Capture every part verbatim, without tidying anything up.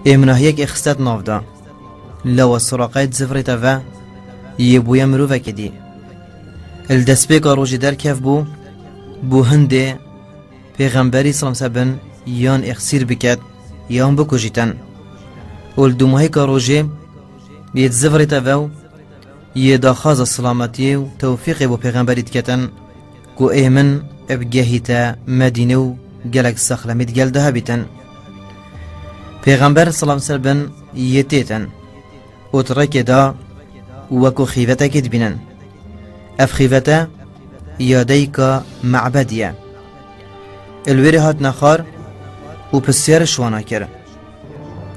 Ê min a hiyek ê xistet nav da. Lewa Suraqayê dizivirîte ve, yê bûye mirovekê dî. Li destpêka rojê derkev bû, bû hindê Pêxemberî selam ser bin yan êxsîr biket, yan bikujîtin. Û li dûmahîka rojê yê dizivirîte ve û yê daxwaza silametiyê û tewfîqê bo Pêxemberî diketin ku ê min bigehîte Medîne û gelek saxlemî digel de hebîtin. Pêxember selam ser bin yê têtin û di rêkê de wekû xîvetekê dibînin. Ev xîvete ya dayika Mebedî ye. Li wêrê hatine xwar û pisyar ji wana kir,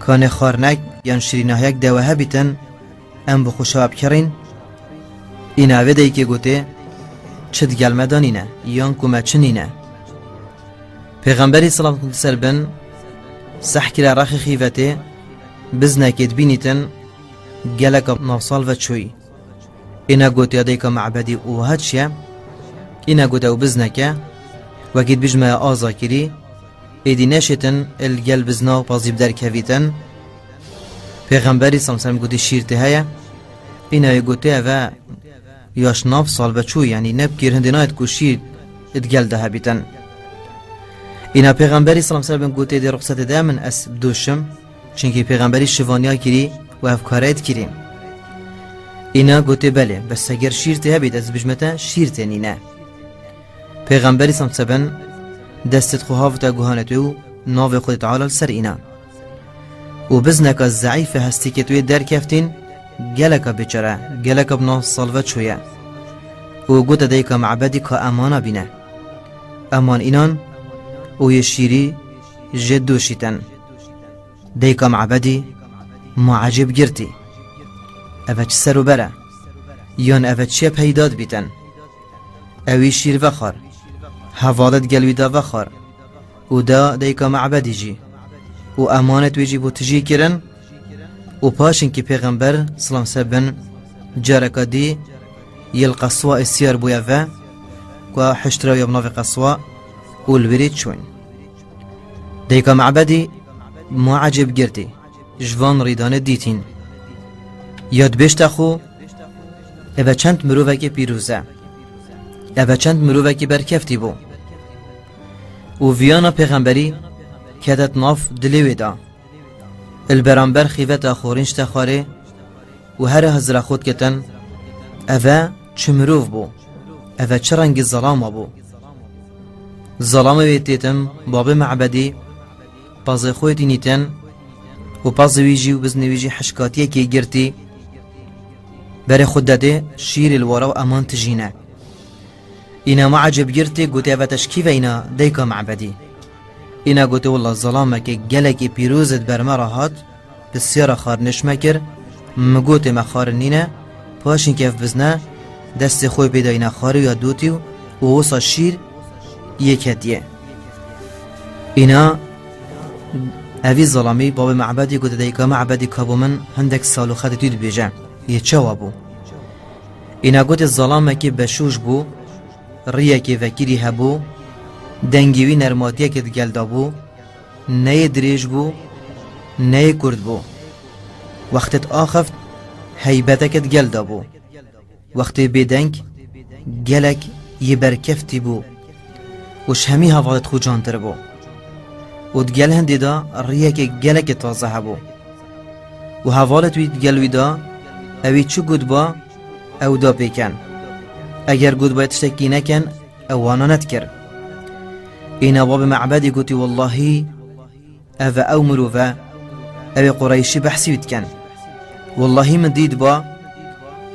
kanê xwarinek yan şirînahiyek de we hebîtin, em bi xwe şewa bikerîn? Îna vê dayikê gotê, çi digel me de nîne, yan ku me çi nîne. Pêxemberî selam ser bin seh kire rexê xîvetê, biznekê dibînîtin, geleka navsal ve çûyî. Îna gotiya dayika Mebedî û wiha çi ye? Îna gote ew bizneke, wekî dibîj me aza kirî, êdî neşêtin li gel bizna û pazî bi derkevîtin. Pêxemberî selam ser bin gotî şîr tê heye. Îna yê gotê ev e, ya ji nav sal ve çû, yanî ne bi kêr hindê nayêt ku şîr digel de hebîtin. Îna Pêxemberî selam ser bin gotê dê ruxsetê de min ez bidoşim, çimkî Pêxemberî şivaniya kirî û ev karê dikirî. Îna gotê belê, bes heger şîr tê hebît ez dibijme te şîr tê nîne. Pêxemberî selam ser bin destê xwe havite guhanê wê û navê Xwedê Teala li ser îna. Û bizneka zeîf e hestîkê wê derkeftîn, geleka bêçare, geleka bi nav sal ve çûye. Û gote dayika Mebedî ka emana bîne. Eman înan û yê şîrî jê doşîtin. Dayika Mebedî ma ecêb girtî. Eve çi ser û ber e? Yan eve çi ye peyda dibîtin? Ewî şîr vexwar, hevalê digel wî de vexwar û da dayika Mebedî jî û emanet wê jî bo tijî kirin û paşinkî Pêxember selam ser bin careka dî yê li qeswa ê siyar bûye ve ku hişt rew ya bi navê qeswa û li wêrê çûn. Dayika Mebedî ma ecêb girtî. Ji van rîdanê dîtîn. Ya dibêjte xwe, eve çend mirovekî pîroz e. Eve çend mirovekî berkeftî bû. Û viyana pêxemberî kedet nav dilê wê de. Li beramber xîveta xwe rînşte xwarê û here hizira xwe diketin, eve çi mirov bû? Eve çi rengî zelama bû? Zelama wê têtin, babê Mebedî, pazê xwe tînîtin û pazê wî jî û biznê wî jî hişkatiyekê girtî. Berê xwe dedê şîrê li wara û eman tijîne. Îna ma ecêb girtî, gotê, eve te ji kî ve îna dayika Mebedî? Îna gotê, wela zelamekê gelekî pîroz di ber me re hat, pisyara xwarinê ji me kir, min gotê me xwarin nîne, paşinkî ev bizne destê xwe pê dayîne xwarê ya dotî û wisa şîr yê ketiye. Îna evî zelamî babê Mebedî gotê, dayika Mebedî ka bo min hindek sal û xetê tu dibêje, yê çawa bû? Îna gotê, zelamekê beşûş bû, riyekê vekirî hebû, dengê wî nermatiyekê di gel de bû, ne yê dirêj bû, ne yê kurt bû. Wextê diaxift, heybeteke di gel de bû. Wextê bêdeng, gelek yê berkeftî bû û ji hemî hevalêt xwe cantir bû. Û di gel hindê de riyekê gelekê taze hebû. Û hevalêt wî di gel wî de, ewî çi gotba, ew da pê ken. Eger gotba tiştekî neken, ew wana nedikir. Îna babê Mebedî gotî, wellahî, ev e ew mirov e, ew ê Qureyşî behsî wî dikin. Wellahî min dîtba,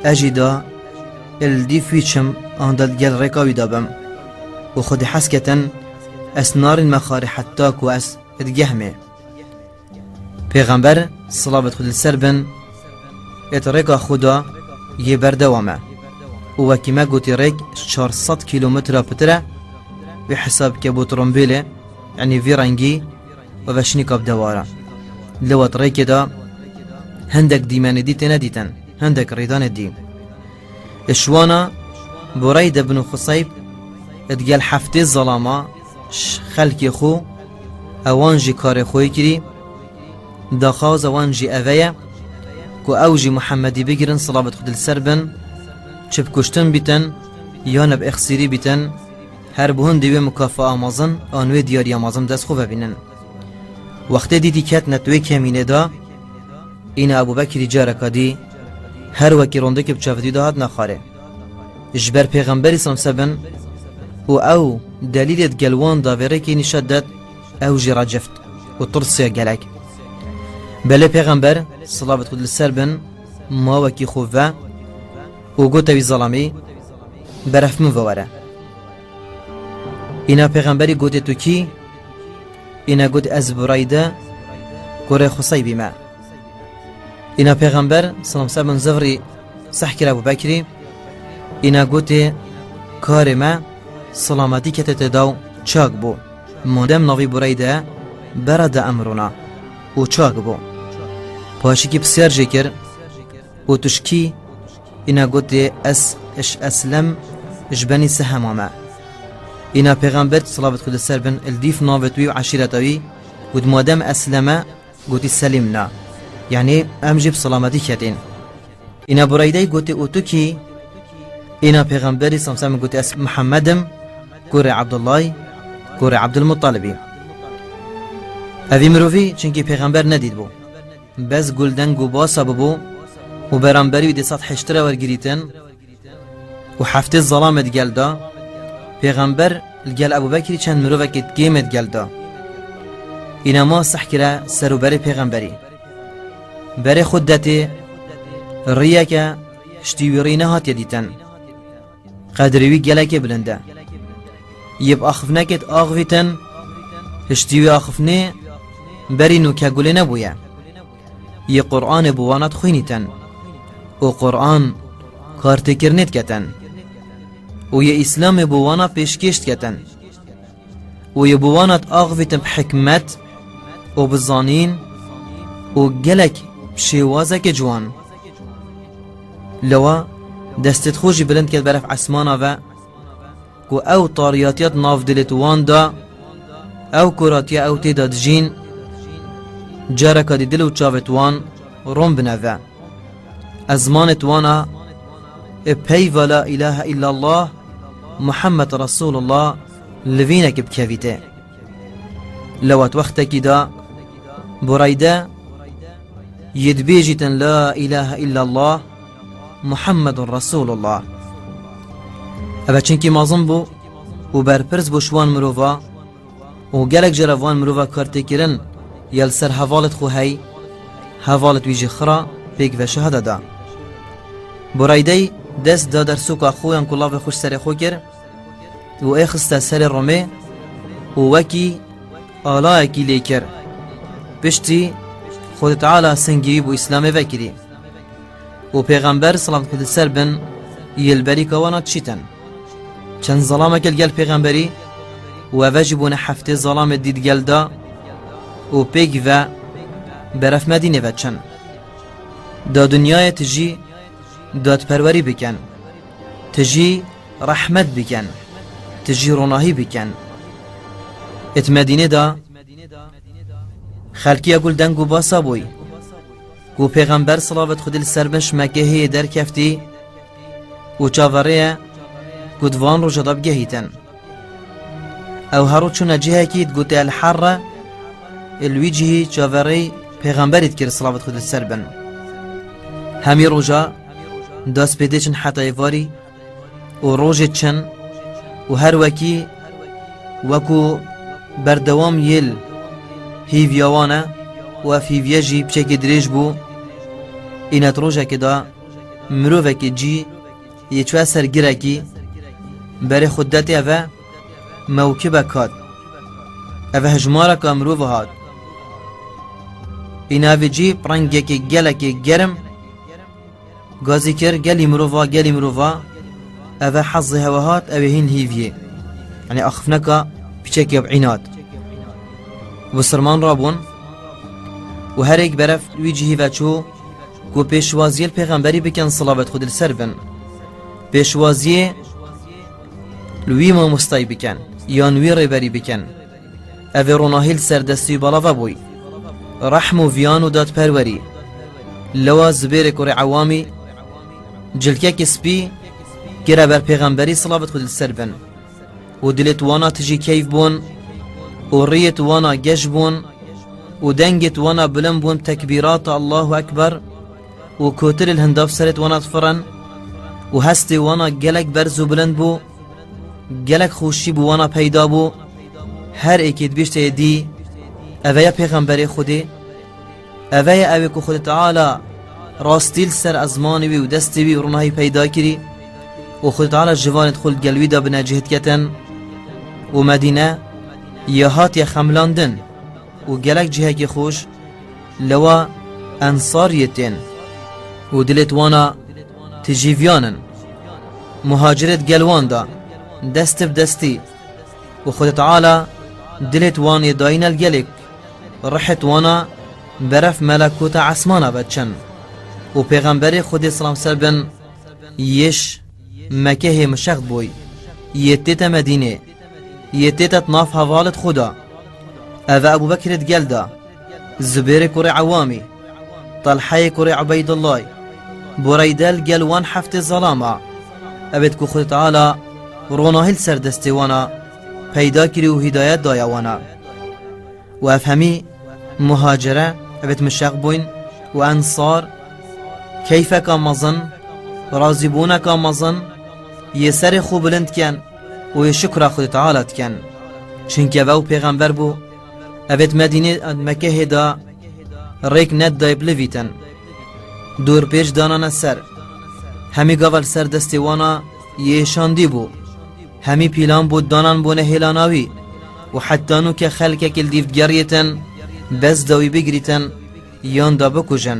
ez jî da li dîf wî çim, anda di gel rêka wî de bim. Û xwedî hez ketin, ez narînme xwarê heta ku ez digehmê. Pêxember, silavêt Xwedê li ser bin, êt rêka xwe da yê berdewam e. Û wekî me gotî rêk çar sed kîlometra pitir e, wê hesab bike bo trombêlê, yanî vî rengî û veşnîka bi dewar e. Li wet rêkê de hindek dîmenê dî têne dîtin, hindek rîdanê dî. Ji wana Bureyde bin Xuseyb digel heftê zelama ji xelkê xwe, ewan jî karê xwe yê kirî, Daxwaza wan jî eve ye ku ew jî Muhemmedî bigirin, silavet Xwedê li ser bin, çi bi kuştin bîtin, yan bi exsîrî bîtin, her bi hundê wê mukafaa mezin an wê diyariya mezin dest xwe vebînin. Wextê dîtî ketine di wê kemînê de, îna Ebû Bekirî careka dî her wekî rondekî bi çavê dî de hatine xwarê. Ji ber Pêxemberî sallallahu aleyhi ve sellem û ew delîlê digel wan da vê rêkê nîşet det, ew jî recift û tirsiya gelek. Belê Pêxember, silavet Xwedê li ser bin, ma wekî xwe ve û gote wî, zelamî, beref min ve were. Îna Pêxemberî gotê, tu kî? Îna got, ez Bureyde, kurê Xuseybî me. Îna Pêxember, silam ser bin, zivrî seh kir Ebû Bekrî. Îna gotê, karê me silametî kete tê da û çak bû. Madem navî Bureyde, bera de em rûna. Û çak bû. Paşikî pisyar jê kir, û tu ji kî? Îna gotê, ez ji Eslem, ji benî Sehema me. Îna Pêxember, silavet Xwedê ser bin, li dîf navê wî û eşîreta wî, got, madem Eslem e, gotî, selîmna. Yanî em jî bi silametî ketîn. Îna Bureydey gotê, û tu kî? Îna Pêxemberî sallallahu aleyhi ve sellem gotê, ez Mihemed im, kurê Ebdullay, kurê Ebdulmuttalibî. Evî mirovî çinkî Pêxember nedîtbû. Bes gul deng û basa bibû û beramberî wî dê sed hiştire wergirîtin û heftê zelamê digel da. Pêxember li gel Ebû Bekrî çend mirovekê kêm ê digel da. Îna ma seh kire ser û berê Pêxemberî. Berê xwe detê riyeke hiştî wî rî nehatiye dîtin. Qedrê wî gelekê bilind e. Yê bi axifnekê diaxivîtin, hiştî wî axifnê berî nûke gulê nebûye. Yê Qur'anê bi wana dixwînîtin û Qur'an kartêkirinê diketin û yê Îslamê bi wana pêşkêş diketin û yê bi wana diaxivîtin bi hikmet û bi zanîn û gelek bi şêwazeke ciwan. Lewa destê xwe jî bilind ket beref esmana ve, ku ew tariyatiya di nav dilê wan de, ew kuratiya ew tê de dijîn, careka dî dil û çavê wan ron bine ve. Ez zimanê wan a, ê peyva la ilahe illallah, Muhammed Resulullah, li vînekî bikevî tê. Lewat wextekî de Bureyde yê dibêjîtin la ilahe illallah, Muhammedun Resulullah. Eve çinkî mezin bû û berpirs bû ji wan mirova û gelek jere van mirova kartêkirin ya li ser hevalêt xwe hey, hevalêt wî jî xira pêk ve şehada da. Bureydey dest da dersoka xwe yan ku lavê xwe ji serê xwe kir û ê xiste serê romê û wekî alayekî lê kir. Piştî Xwedê Teala singî wî bo Îslamê vekirî. Û Pêxember, silav Xwedê ser bin, yê li berîka wana diçîtin. Çend zelameke li gel Pêxemberî û eve jî bûne heftê zelamê dî digel da û pêk ve beref Medînê ve çin. Da dinyayê tijî dadperwerî bikin. Tijî rehmet bikin. Tijî ronahî bikin. Êt Medînê da xelkiya gul deng û basa bûy. Ku Pêxember, silavet Xwedê li ser bin, ji Mekehê derkeftî û çaverê ye ku di van roja de bigehîtin. Ew her roj çûne cihekî digotê El Herre, li wî cihî çaverêy Pêxemberî dikir, silavet Xwedê li ser bin. Hemî roja dest pê dê çin heta êvarî û rojê çin û her wekî wekû berdewam yê li hîviya wan e û ev hîviye jî piçekê dirêj bû. Înet rojekê de mirovekî cî yê çûye ser girekî, berê xwe detê eve mewkibek hat. Eve hejmareka mirov hat. Îna vê cî bi rengekê gelekê germ gazî kir, gelî mirova, gelî mirova, eve hezê hewe hat, ew ê hîn hîviyê. Yanî axifneka piçekê bi înat. Bisirman rabûn û herêk beref wî cihî ve çû ku pêşwaziyê li Pêxemberî bikin, silavet Xwedê li ser bin. Pêşwaziyê li wî mamostayî bikin, yan wî rêberî bikin. Ev ê ronahî li ser destî balava bûy. Rehm û viyan û dadperwerî. Lewa Zubêrê kurê Ewamî cilkekî spî kire ber pêxemberî, silavet Xwedê li ser bin, û dilêt wana tijî keyf bûn û riyêt wana geş bûn û dengêt wana bilind bûn, tekbîrata Allahu Ekber û kotilê li hinda bi serêt wana difirin û hestê wana gelek berz û bilind bû. Gelek xweşî bi wana peyda bû. Her êkê dibîşteyê dî, eve ye pêxemberê Xwedê. Eve ye ew ê ku Xwedê Teala rastî li ser ezmanê wî û destê wî û ronahî peyda kirî û Xwedê Teala ji vanê xwe li gel wî de binecih diketin û Medîne ye hatiye xemilandin û gelek cihekî xweş lewa ensariyê tên û dilêt wana tijî viyan in. Muhacirêt gel wan da, dest bi destî û Xwedê Teala dilêt wan yê dayîne li gelek, rihêt wana beref melekûta esmana ve çin û pêxemberê Xwedê, silam ser bin, yêş Mekehê mişext bûy, yê tête Medînê, yê tête di nav hevalêt xwe da. Eve Ebû Bekirê di gel da, Zubêrê kurê Ewamî, Telheyê kurê Ubeydullay, Bureyde li gel wan heftê zelama, evêt ku Xwedê Teala ronahî li ser destê wana peyda kirî û hîdayet daye wana. Û ev hemî muhacire, evêt mişeq bûyn û ensar, keyfeka mezin, razîbûneka mezin, yê serê xwe bilind ken û yê şukra Xwedê Teala diken. Çunke ev ew pêxember bû, evêt Medînê, Mekehê da rêk nedidayê bilivîtin. Dor pêç danane ser. Hemî gava li ser destê wana yê êşandî bû. Hemî pîlan bû danan bûne hêlana wî û heta nû ke xelkekî li dîv digeriyêtin, bes da wî bigirîtin yan da bikujin.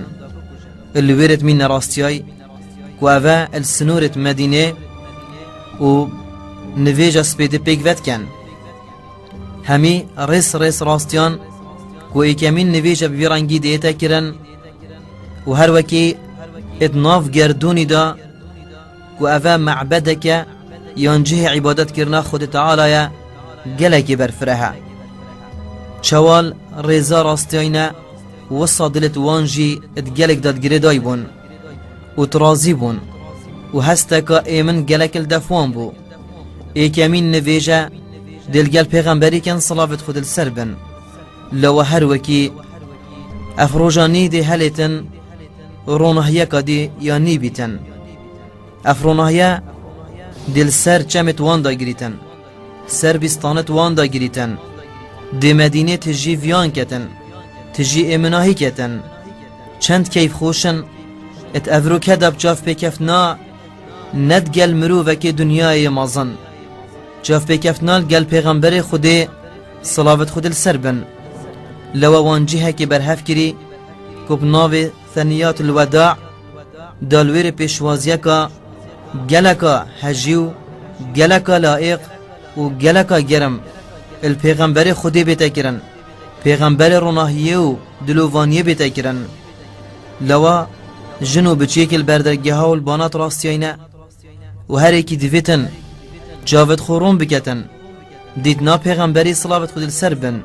Li wêrêt mî nerastiyay ku eve li sinûrêt Medînê û nivêja spêdê pêk vediken. Hemî rês rês rastiyan ku êkemîn nivêje bi vî rengî dihête kirin û her wekî êt nav gerdûnî de ku eve mebedeke yan cihê îbadetkirina Xwedê Teala ye, gelekî berfireh e. Çewal rêza rastiyayne, wisa dilêt wan jî di gelek de digirêday bûn û tirazî bûn û hesteka êmin gelek li def wan bû. Êkemîn nivêje dê li gel pêxemberî ken, silavêt Xwedê li ser bin. Lewa her wekî ev roja nî dê helêtin, ronahiyeka dî ya nî bîtin. Ev ronahiye dê li ser çemêt wan da girîtin, ser bîstanêt wan da girîtin. Dê Medînê tijî viyan ketin, tijî êminahî ketin. Çend keyf xweş in, it ev rûke de bi çav pêkeftina ne digel mirovekê dinyayê mezin. Çavpêkeftina li gel pêxemberê Xwedê, silavêt Xwedê li ser bin. Lewa wan cihekê berhev kirî ku bi navê Theniyatul Weda da li wêrê pêşwaziyeka geleka hejî û geleka laîq û geleka germ li pêxemberê Xwedê bête kirin. Pêxemberê ronahiyê û dilovaniyê bête kirin. Lewa jin û biçiyekî li ber dergeha û li banat rastiyayne û her êkî divêtin çavêt xwe ron biketin. Dîtina pêxemberî, silavêt Xwedê li ser bin,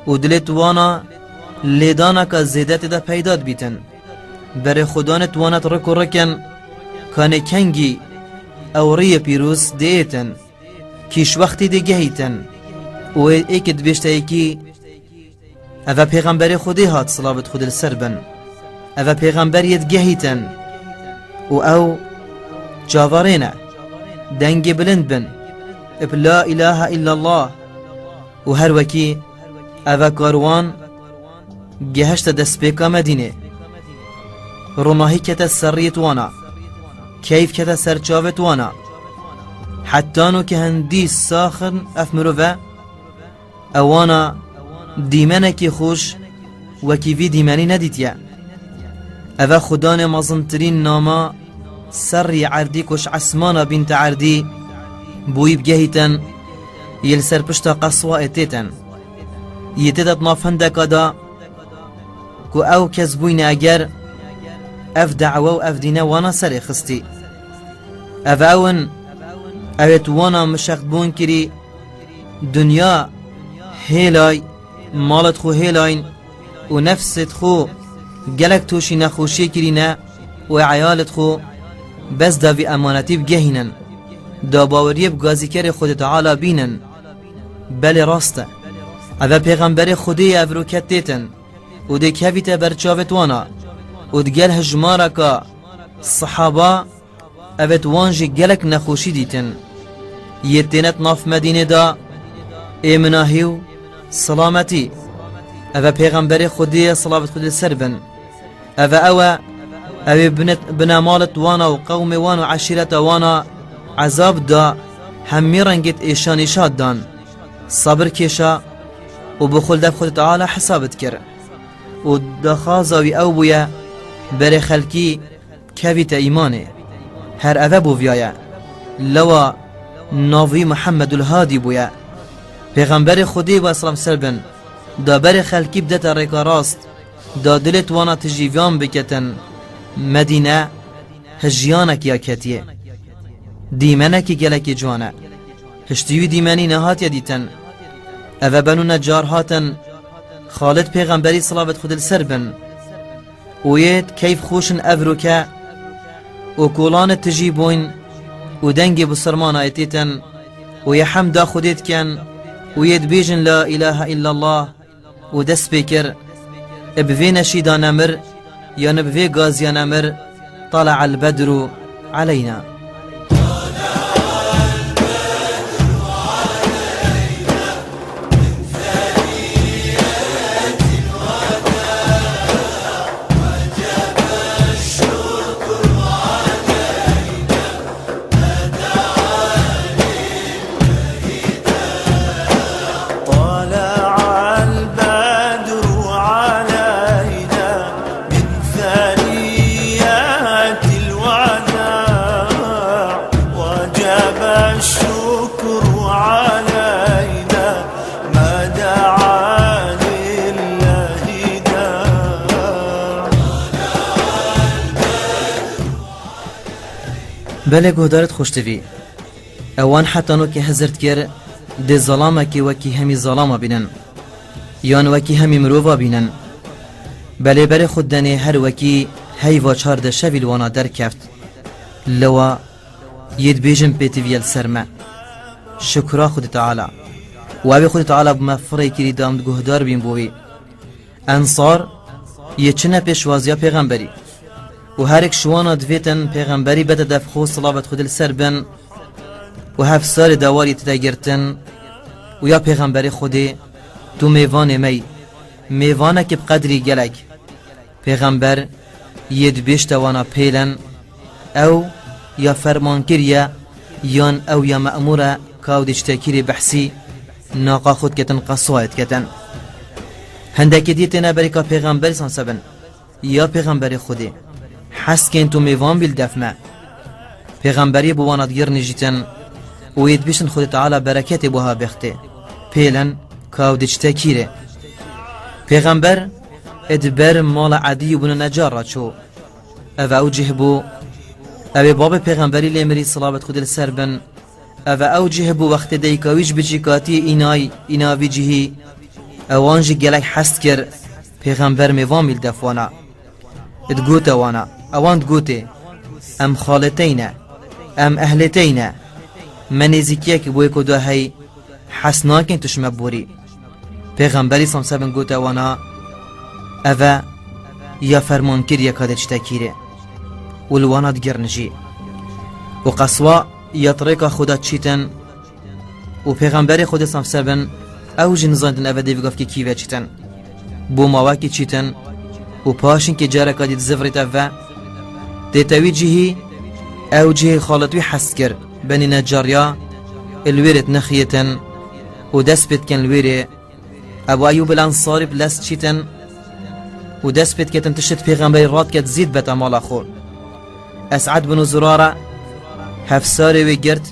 û dilêt wana lêdaneka zêde tê de peyda dibîtin. Berê xwedanêt wana rik û rik in, kanê kengî ew riyê pîroz diêtin, kîş wextî digehîtin û ê êkê dibêjte êkî, eve pêxemberê Xwedê hat, silavêt Xwedê li ser bin. Eve pêxember yê digehîtin û ew çavarêne, dengê bilind bin, bi la îlahe îllallah û her wekî eve karwan gehişte destpêka Medînê. Ronahî kete ser riyêt wana, keyf kete ser çavêt wana. Heta no ke hindî saxin ev mirove, ewana dîmenekî xweş wekî vî dîmenî nedîtiye. Eve xudanê mezintirîn nama serrî erdî ku ji esmana bînte erdî, bo wî bigehîtin, yê li ser pişta qeswa ê têtin. Yê têde di nav hindeka de ku ew kes bûyne eger ev da'we û ev dîne wana serê xistî. Ev ew in, ew ê tu wana mişextbûn kirî, dinya hêlay, malet xwe hêlayn, û nefsêt xwe gelek tûşî nexweşiyê kirîne û eyalêt xwe bes da vî emanetî bigehînin, da baweriyê bi gazîkerê Xwedê Teala bînin. Belê rast e. Eve pêxemberê Xwedê ye, evroke têtin û dê kevîte ber çavêt wana û digel hijmareka sihaba Evet wan jî gelek nexweşî dîtin. Yê tênet nav Medînê de ê minahî û silametî. Eve pêxemberê Xwedê ye, silavet Xwedê li ser bin. Eve ew e, ew ê binet-, binemalêt wana û qewmê wan û eşîreta wana ezab da hemî rengêt êşanî şad dan. Sabir kêşa û bi xwe li dev Xwedê Teala hesabit kir. Û daxwaza wî ew bûye berê xelkî kevîte îmanê. Her eve boviyaye. Lewa navî Muhammedul Hadî bûye. Pêxemberê Xwedê ve selam ser bin, da berê xelkî bidete rêka rast, da dilêt wana tijî viyan biketin. Medîne hijiyanekî ya ketiye. Dîmenekî gelekî ciwan e. Hiştî wî dîmenî nehatiye dîtin. Eve benûne car hatin, Xalid pêxemberî silavet Xwedê li ser bin. Û yêt keyf xweş in evroke û kolanê tijî bûyn û dengê bisermana êtêtin û yê hemda Xwedê dikin û yê dibêjin la ilahe illallah û dest pê kir, e bi vê neşîda nemir yan bi vê gaziya nemir, طلع البدر علينا. طلع البدر علينا من ثنيات الوداع، وجب الشكر علينا ما دعا لله داع. Belê guhdaret xweş divî. Ewan heta no ke hizir dikir, dê zalamekê wekî hemî zalama bînin. Yan wekî hemî mirova bînin. Belê berê xwe denê her wekî heyva çarde şevî li wana derkeft. Lewa yê dibêjin pêtivî ye li ser me. Şukra Xwedê Teala. Û ew ê Xwedê Teala bi me firê kirî da em di guhdar bîn bo wî. Ensar yê çine pêşwaziya pêxemberî. Û herek şiwana divêtin pêxemberî bete dev xwe silavet Xwedê li ser bin. Û heft sarê dawar yê tide girtin. Û ya pêxemberê Xwedê, tu mêvanê me yî. Mêvanekî bi qedrî gelek. Pêxember yê dibêjte wana pêlen, ew ya fermankir ye, yan ew ya me'mûr e, ka ew dê çitekî rê behsî, naqa xwe diketin, qeswayê diketin. Hindekê dî têne berîka pêxemberî sanse bin. Ya pêxemberê Xwedê, hez kên tu mêvan bî li def me. Pêxemberî bi wana digirnijîtin û yê dibêjtin Xwedê Teala bereketê buha bextê. Pêlen ka ew dê çitekî rê. Pêxember ê di ber mala Edî bûne necar re çû. Ev ew cih bû. Ew ê babê pêxemberî lê mirî silavet Xwedê li ser bin. Ev ew cih bû wextê dayika wî ji bicîkatiyê înay, îna vî cihî. Ewan jî gelek hez dikir. Pêxember mêvan bî li def wana. Digote wana, ewan digotê, em xalê te yî ne, em ehlê te yî ne. Me nêzîkiyek bo yek û du hey, hez nakin tu ji me borî. Pêxemberî samsebin gote wana, eve ya fermankir yeka dê çitekî rê. Û li wana digirnijî. Û qeswa ya di rêka xwe de çîtin, û pêxemberê Xwedê samsebin, ew jî nizanîtin eve dê vî gavkî kî ve çîtin. Bo mawekî çîtin û paşinkê careka dî dizivirîte ve, dê te wî cihî, ew cihê xalet wî hez kir, benî necariya, li wê rê dinixiyêtin û dest pê dikin li wê rê. Ebu Eyyûb el Ensarî bi lez çîtin û dest pê diketin tişt pêxemberî radiket zî dibete mala xwe. Es'ed bin Zurare hevsarê wê girt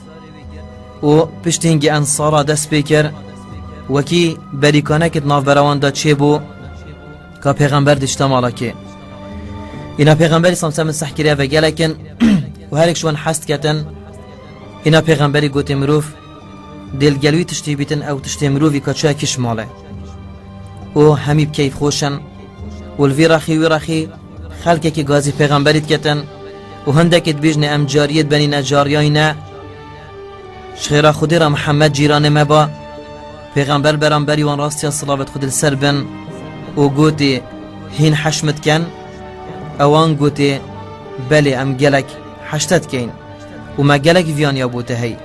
û piştî hingî Ensara dest pê kir, wekî berîkanekê di navbera wan de çêbû, ka pêxember dişta mala kê. Îna pêxemberî samsem seh kiriye ve gelek in û herek ji wan hez diketin. Îna pêxemberî gotê mirov, dê li gel wî tiştî bîtin ew tiştê mirovî ka çuye kî ji malê. Û hemî bi keyf xweş in. Û li vî rexî wî rexî xelkekî gazî pêxemberî diketin û hindekî dibêjne, em cariyê dibenîne cariyayî ne. Ji xêra Xwedê re Mihemed cîranê me ba. Pêxember beramberî wan rastiya silavêt Xwedê li ser bin û gotê, hîn heş min diken? Ewan gotê, belê, em gelek heş te dikeyn û me gelek viyaniya bo te hey.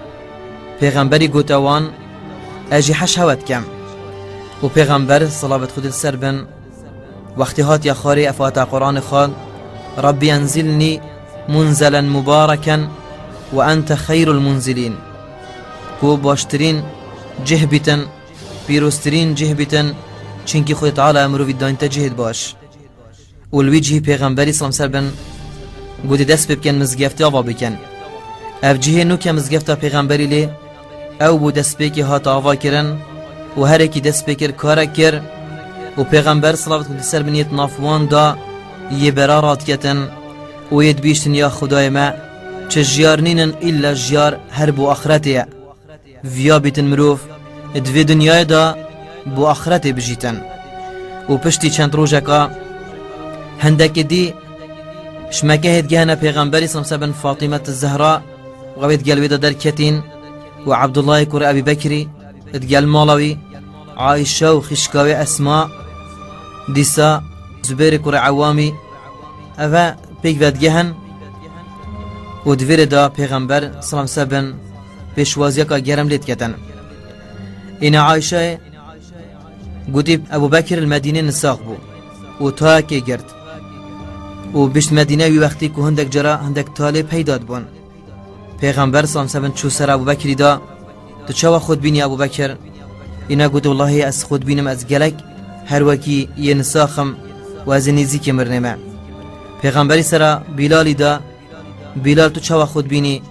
Pêxemberî gote wan, ez jî heş hewe dikem. Û pêxember silavêt Xwedê li ser bin Wextê hatiye xwarê ev ayeta Quranê xwend, Rabbî enzilnî munzelen mubareken we ente xeyrul munzilîn. Ku baştirîn cih bîtin, pîroztirîn cih bîtin, çinkî Xwedê Teala mirovî dayîn te cihê baş. Û li wî cihî pêxemberî selam ser bin, gotî dest pê bikin mizgeftê ava bikin. Ev cihê nû ke mizgefta pêxemberî lê, ew bû destpêkê hat ava kirin û herekî dest pê kir karek kir û pêxember silavet Xwedê ser bin yê di nav wan da yê bera radiketin û yê dibîştin ya Xwedayê me, çi jiyar nînin îlla jiyar her bo axretê ye. Viya bîtin mirov di vê dinyayê de bo axretê bijîtin. Û piştî çend rojeka hindekê dî ji Mekehê digehine pêxemberî silavet ser bin Fatîmet Zehra û ew ê digel wê de derketîn û Ebdullahê kurê Ebî Bekirî digel mala wî, Ayşe û xîşka wê Esma, dîsa Zubêrê kurê Ewamî, ev e pêk vedigehin û di vê rê de pêxember silam ser bin pêşwaziyeka germ lê diketin. Îne Ayşeyê gotî Ebû Bekir li Medînê nisax bû û tayekê girt û bişt Medîne wî wextî ku hindek cara hindek talê peyda dibûn. Pêxember silam ser bin çû ser Ebû Bekirî da, tu çawa xwe dibînî Ebû Bekir? Îna gotî, wellahî ez xwe dibînim ez gelek her wekî yê nisax im û ez ê nêzîkî mirinê me. Pêxemberî sera Bîlalî da, Bîlal tu çawa xwe dibînî?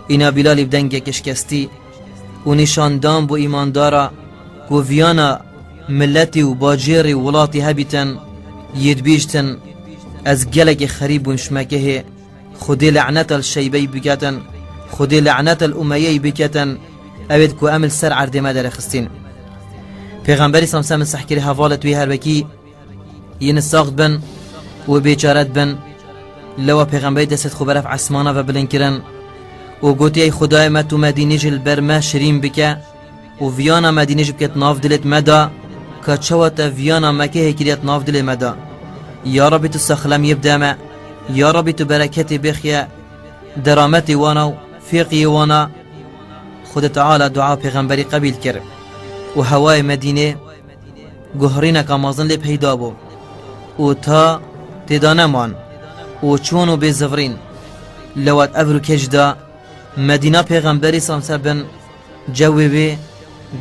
Îna Bîlalî bi dengekî şikestî û nîşandan bo îmandara ku viyana miletî û bacêrî û welatî hebîtin, yê dibîjtin, ez gelekî xerîb bûm ji Mekehê, Xwedê le'neta li Şeybeyî biketin, Xwedê le'neta li Umeyeyî biketin, ew ê ku em li ser erdê me derêxistîn. Pêxemberî silam ser bin sehkirî hevalêt wî her wekî yê nisax dibin û bêçare dibin. Lewa pêxemberî destêt xwe beref esmana ve bilind kirin û gotî, ey Xwedayê me, tu Medînê jî li ber me şirîn bike. û viyana Medînê jî bike di nav dilêt me de, ka çawa te viyana Mekehê kiriye di nav dilê me de. Ya Rabbî tu saxlemiyê bide me, ya Rabbî tu bereketê bêxiye derametê wana û fêqiyê wana. Xwedê Teala dua pêxemberî qebîl kir û hewayê Medînê guhrîneka mezin lê peyda bû û ta têda neman û çûn û bê zivrîn. Lewat ev rûkê jî da Medîna pêxemberî silam ser bin Cewê wê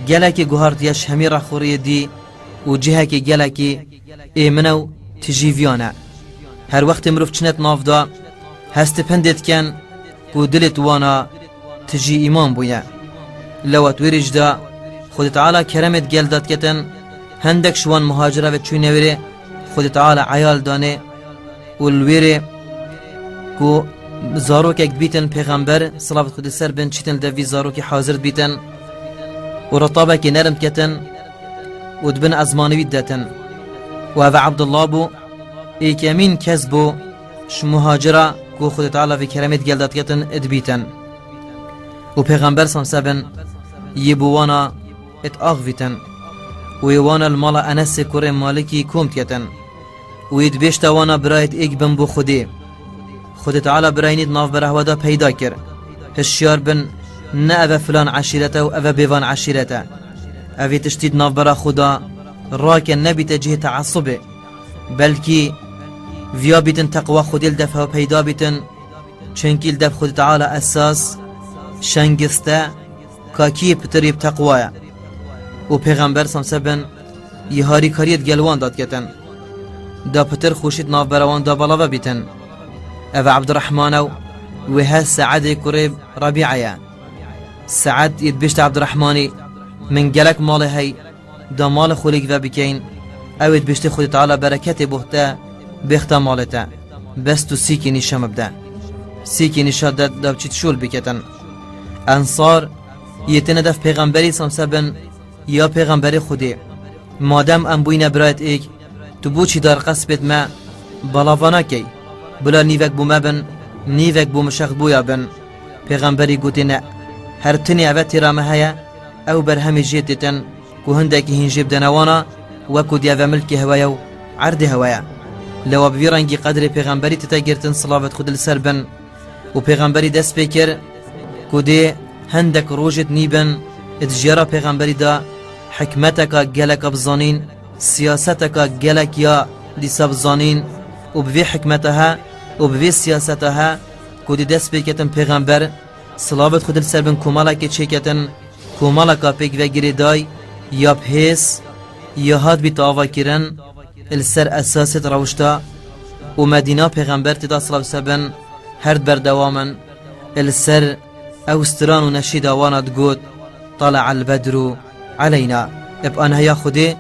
gelekî guhartiye ji hemî rexûriyê dî û cihekî gelekî êmin e û tijî viyan e. Her wextê mirov çine di nav de, hestê pindê dikin ku dilê di wana tijî îman bûye. Lewat wêrî jî de Xwedê Teala keremê di gel de diketin, hindek ji wan muhacira ve çûyne wêrê Xwedê Teala eyal danê û li wêrê ku zarokek dibîtin pêxember, silavet Xwedê ser bin, çîtin li devî zarokî hazir dibîtin û retabekê nerm diketin û dibin ezmanê wî didetin. Û ev Ebdullah bû, êkemîn kes bû ji muhacira ku Xwedê Teala vê keremê di gel de diketin, dibîtin. Û pêxember sam sebin yê bo wana êt axivîtin û yê wana li mala Enesê kurê Malikî kom diketin. Û yê dibêjte wana birayêt êk bin bo Xwedê. Xwedê Teala birayînî di navbera hewa de peyda kir. Hişyar bin, ne eve filan eşîret e û eve bêvan eşîret e. Evê tiştî di navbera xwe de rake nebîte cihê teesubê. Belkî viya bîtin teqwa Xwedê li dev hewa peyda bîtin, çunkî li dev Xwedê Teala esas, şengiste, kakiyê pitirî bi teqwa ye. Û Pêxember sam sebin yê harîkariyê di gel wan de diketin. Da pitir xweşî di navbera wan de balave bîtin. Ev Ebdirehman e û wê he Seedê kurê Rebîe ye. Seed yê dibêjte Ebdirehmanî, min gelek malê hey, da malê xwe lêk vebikeyin, ew ê dibêjtê Xwedê Teala bereketê boh te bêxte malê te. Bes tu sîkê nîşa min bide. Sîkê nîşa de da çît şol biketin. Ensar yê têne dev Pêxemberî sam sebin, ya Pêxemberê Xwedê, madem em bûyne birayêt êk, Tu bo çi dar qespêt me balava nakey? Bila nîvek bo me bin, nîvek bo mişexbûya bin. Pêxemberî gotê ne. Her tinê eve têra me heye, ew berhemê jê têtin, ku hindekî hîn jê bidene wana, wekû diyeve milkê hewe ye û erdê hewe ye. Lewa bi vî rengî qedrê pêxemberî tête girtin, silavet xwe di li ser bin. Û pêxemberî dest pê kir, ku dê hindek rojêt nîbin, di jiyara pêxemberî de hikmeteka geleka bizanîn, siyaseteka gelek ya dîsa bizanîn û bi vê hikmeta he û bi vê siyaseta he ku dê dest pê ketin pêxember, silavet xwe di li ser bin komalekê çêketin, komaleka pêk ve girêday, ya bi hêz, ya hat bî avakirin, li ser esasê di rewişta û Medîna pêxember tê de silav ser bin, her di berdewam in, li ser ew stiran û neşîda wana digot, "Tale'el bedru aleyna." Eb anahiya Xwedê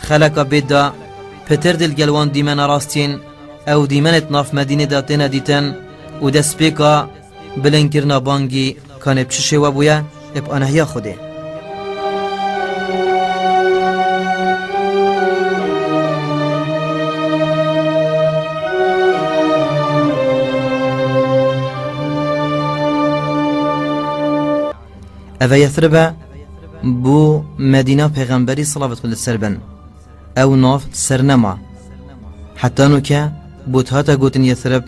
xeleka bêt da, pitir dil gel wan dîmena rastîn, ew dîmenêt nav Medînê de têne dîtin û destpêka bilinkirina bangî kanê bi çi şêwe bûye, eb anahiya Xwedê. Eve Yesrib e, bû Medîna pêxemberî, silavet xwe li ser bin. Ew nav ser nema. Heta nûke bû hate gotin Yesrib,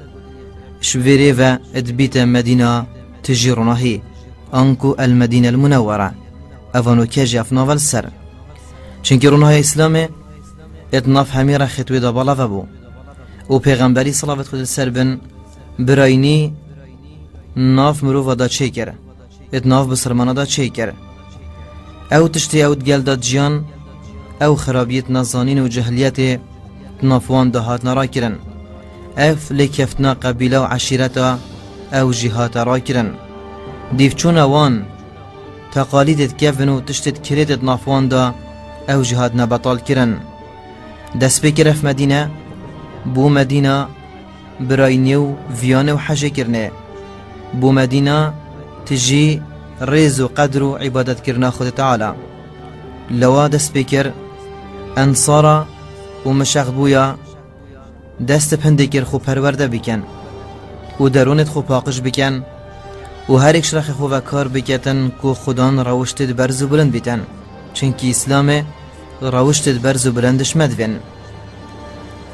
ji vê rê ve dibîte Medîna tijî ronahî, anku El Medîne El Munewwere. Eva nûke jî ev nav e li ser. Çimkî ronahî Îslamê di nav hemî rexêt wê de balave bû. Û pêxemberî, silavet xwe li ser bin, biraynî nav mirova de çêkir. Di nav bisilmana de çêkir. Ew tiştê ew di gel de ciyan, ew xirabiyêt nezanîn û cehiliyetê di nav wan de hatine rakirin. Ev lêkeftina qebîle û eşîreta ew jî hate rakirin. Dîvçûna wan, teqalîdê di kevin û tiştê di kirêt di nav wan de ew jî hatine betal kirin. Destpêkir ev Medîne bû Medîna biraynê û viyanê û hejê kirinê. Bû Medîna tijî rêz û qedr û îbadetkirina Xwedê Teala. Lewa dest pê kir, ensara û mişexbûya dest bi hindê kir xwe perwerde bikin û derûnê xwe paqij bikin û her êk ji rexê xwe ve kar biketin ku Xudan rewiştê di berz û bilind bîtin. Çimkî Îslamê rewiştê di berz û bilind dişme divên.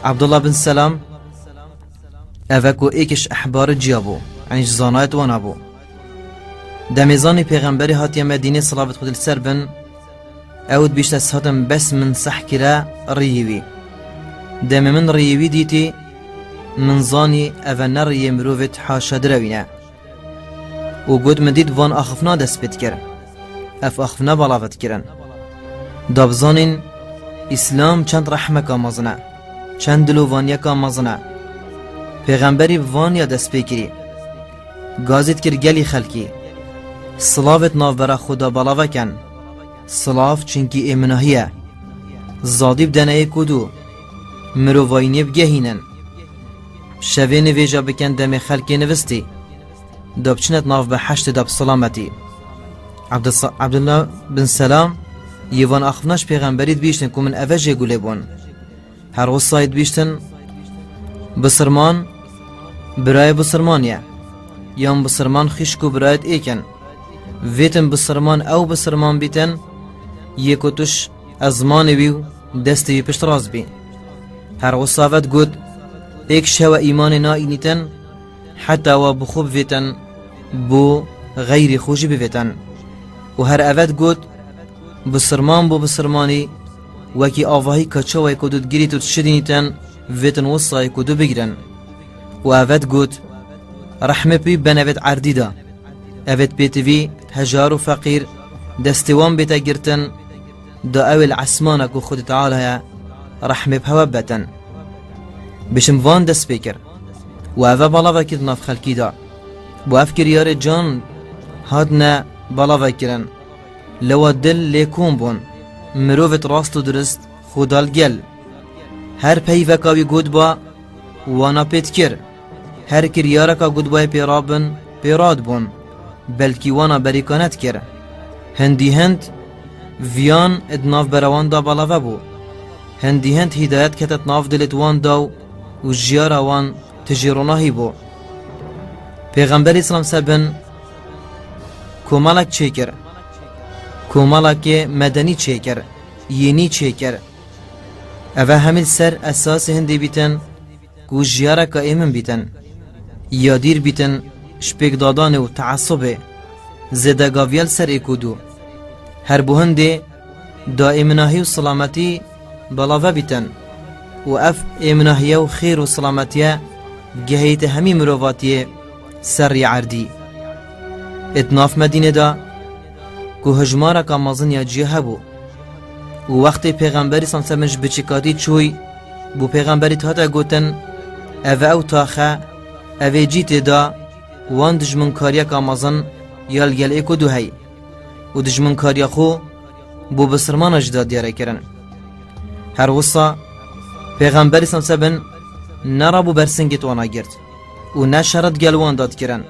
Abdullah bin Selam, eve ku êk ji ehbarê ciya bû, yanî ji zanayet wana bû. Demê zanî pêxemberê hatiye Medînê, silavêt Xwedê li ser bin, ew dibîşte, ez hatim bes min seh kire riyê wî. Demê min riyê wî dîtî, min zanî eve ne riyê mirovê haşa direwîne. Û got, min dît van axifna dest pê dikir. Ev axifna bala ve dikirin. Da bizanîn, Îslam çend rehmeka mezin e, çend dilovaniyeka mezin e. Pêxemberî bi van ya dest pê kirî. Gazî dikir gelî xelkî. Silavêt navbera xwe da bala ve ken. Silav çinkî ê minahî ye. Zadî bi deneyê ku dû. Mirovayînê bigehînin. Şevê nivêja bikin demê xelkê nivistî. Da biçinet nav behiştê da bi silametî. Abdus-, Abdullah bin Selam, yê van axifna ji pêxemberî dibîştin ku min eve jê gulê bûn. Her wisa yê dibîştin, bisirman, birayê bisirman ye. Yan bisirman xîşk û birayet êk in. Vêtin bisirman ew bisirman bîtin, yê ku tu ji ezmanê wî û destê wî piştrast bî. Her wisa ve digot, êk ji hewe îmanê naînîtin, heta wa bi xwe bivêtin, bo xeyrê xwe jî bivêtin. Û her eve digot, bisirman bo bisirmanî, wekî avahî ka çawayê ku tu digirît û dişidînîtin, vêtin wisayê ku tu bigirin. Û eve digot, rehmê pî benevêt erdî de. Evêt pêtivî, hejar û feqîr, destê wan bête girtin, da ew ê li esmana ku Xwedê Teala ye, rehmê bi hewe betin. Bişim van dest pê kir. Û eve bala vekir di nav xelkî de. Bo ev kiryarê can hatine bala vekirin. Lewa dil lê kom bûn. Mirovêt rast û dirist xwe da li gel. Her peyveka wî got ba, wana pê dikir. Her kiryareka gotbayê pê rabin, pê radibûn. Belkî wana berîkane dikir. Hindî hind, viyan di navbera wan da balave bû. Hindî hind hîdayet kete di nav dilê di wan de û jiyara wan tijî ronahî bû. Pêxemberî selam ser bin komelek çêkir. Komelekê medenî çêkir, yênî çêkir. Eve hemî li ser esasê hindê bîtin ku jiyareka êmin bîtin. Ya dîr bîtin ji pêkdadanê û teesubê, zêdegaviya li ser êk û du. Her bo hindê da êminahî û silametî belave bîtin û ev êminahiye û xêr û silametiye geheyîte hemî mirovatiyê serrî erdî. Ê di nav Medînê de ku hijmareka mezin ya ciya hebû û wextê Pêxemberî sallallahu aleyhi ve sellem ji biçikatî çûy, bo Pêxemberî hate gotin, ev e ew taxe, ev ê cî tê de wan dijminkariyeka mezin ya li gel êk û du hey û dijminkariya xwe bo bisirmana jî da diyare kirin. Her wisa Pêxemberî sallallahu aleyhi ve sellem ne rabû bersingê di wana girt û ne şer di gel wan da dikirin.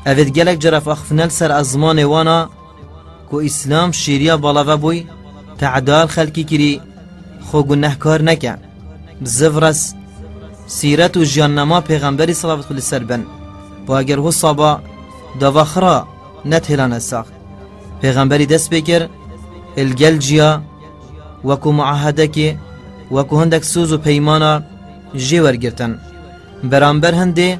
Ev ê di gelek cara axifine li ser ezmanê wana ku Îslam şêriya balave bûy, te'da li xelkî kirî, xwe gunehkar neke. Bi zivres sîret û jiyannama Pêxemberî, selavet xwe li ser bin, bo eger wisa ba dava xira netihêlane sax. Pêxemberî dest pê kir, li gel ciya, wekû muahedekê, wekû hindek soz û peymana jê wergirtin. Beramber hindê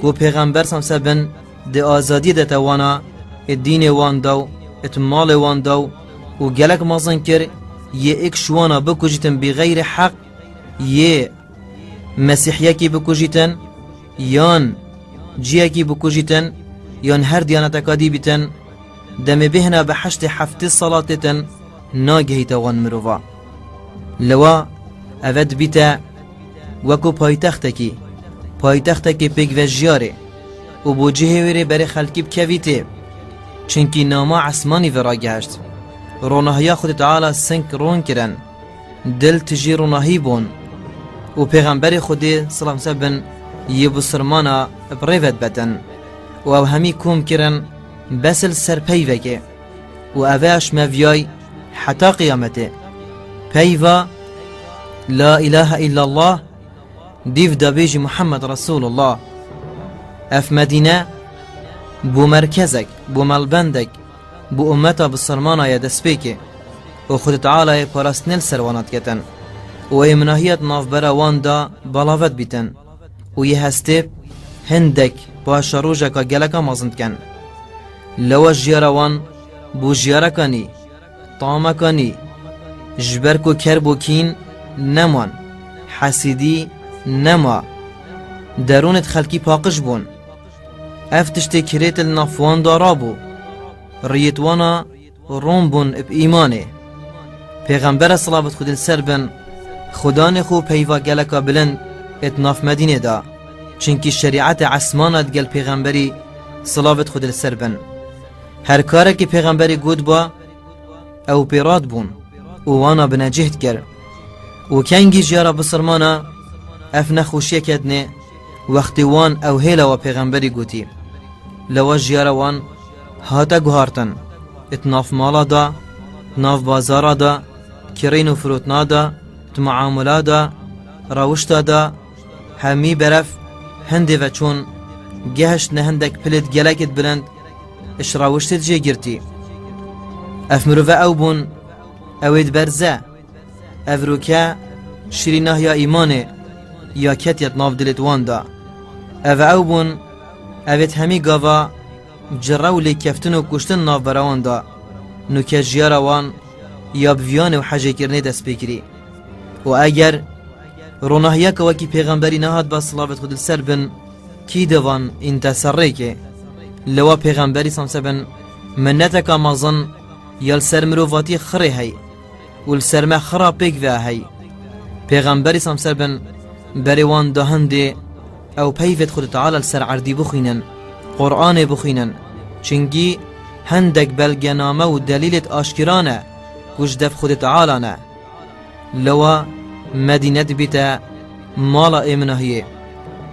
ku Pêxember sallallahu aleyhi ve sellem di azadiyê de te wana, ê dînê wan daw, ê di malê wan daw û gelek mezin kir, yê êk ji wana bikujîtin bi xeyrê heq, yê mesîhiyekî bikujîtin, yan ciyekî bikujîtin, yan her diyaneteka dî bîtin, demê bêhna bi heştê heftê salatê tin nagehîte wan mirova. Lewa eve dibîte wekû paytextekî, paytextekê pêkvejiyarê û bo cihê wê rê berê xelkî bikevîtê. Çinkî nama esmanî ve ragihişt. Ronahiya Xwedê Teala sing ron kirin. Dil tijî ronahî bûn û Pêxemberê Xwedê, selam ser bin, yê bisilmana bi rê ve dibetin û ew hemî kom kirin bes li ser peyvekê û eve aşmeviyay heta qiyametê. Peyva La ilahe illallah, dîv de bêjî Muhammed Resulullah. Ev Medîne bû merkezek, bû melbendek, bû ummeta bisilmana ye destpêkê û Xwedê Tealayê parastinê li ser wana diketin û êminahiya di navbera wan de belavet bîtin û yê hestê hindek paşerojeka geleka mezin dikin. Lewa jiyara wan bû jiyareka nî, tameka nî, ji ber ku kerb û kîn neman, hesîdî nema, derûnê di xelkî paqij bûn. Ev tiştê kirêt li nav wan de rabû. Riyêt wana ron bûn bi îmanê. Pêxembere, silavet Xwedê li ser bin, xwedanê xwe û peyva geleka bilind ê di nav Medînê de, çinkî şerîetê esmana digel pêxemberî, silavet Xwedê li ser bin. Her karekî pêxemberî got ba, ew pê rad bûn û wana binecih dikir. Û kengî jiyara bisilmana ev nexweşiyê ketnê, wextê wan ew hêla wa pêxemberî gotî. Lewa jiyara wan hate guhartin, di nav mala de, di nav bazara de, kirîn û firotina de, di muamela de, rewişta de, hemî berev hindê ve çûn, gehiştine hindek pilêt gelekê bilind, ji rewiştê jê girtî. Ev mirove ew bûn, ew ê diberze. Ev rûke şirînahiya îmanê ya ketiye di nav dilê wan de. Ev ew bûn, ev ê hemî gava cire û lêkeftin û kuştin navbera wan de. Nûke jiyara wan ya bi viyanê û hecêkirinê dest pê kirî. Û eger ronahiyeke wekî pêxemberî nehat ba, silavet Xwedê li ser bin, kî de van înteserrêkê? Lewa pêxemberî samse bin minneteka mezin ya li ser mirovatî xirê hey û li ser me xira pêk ve hey. Pêxemberî samse bin berê wan da hindê ew peyvêt Xwedê Teala li ser erdî bixwînin, Qur'anê bixwînin. Çinkî hindek belgename û delîlêt aşkira ne ku ji dev Xwedê Teala ne. Lewa Medîne dibîte mala êminahiyê,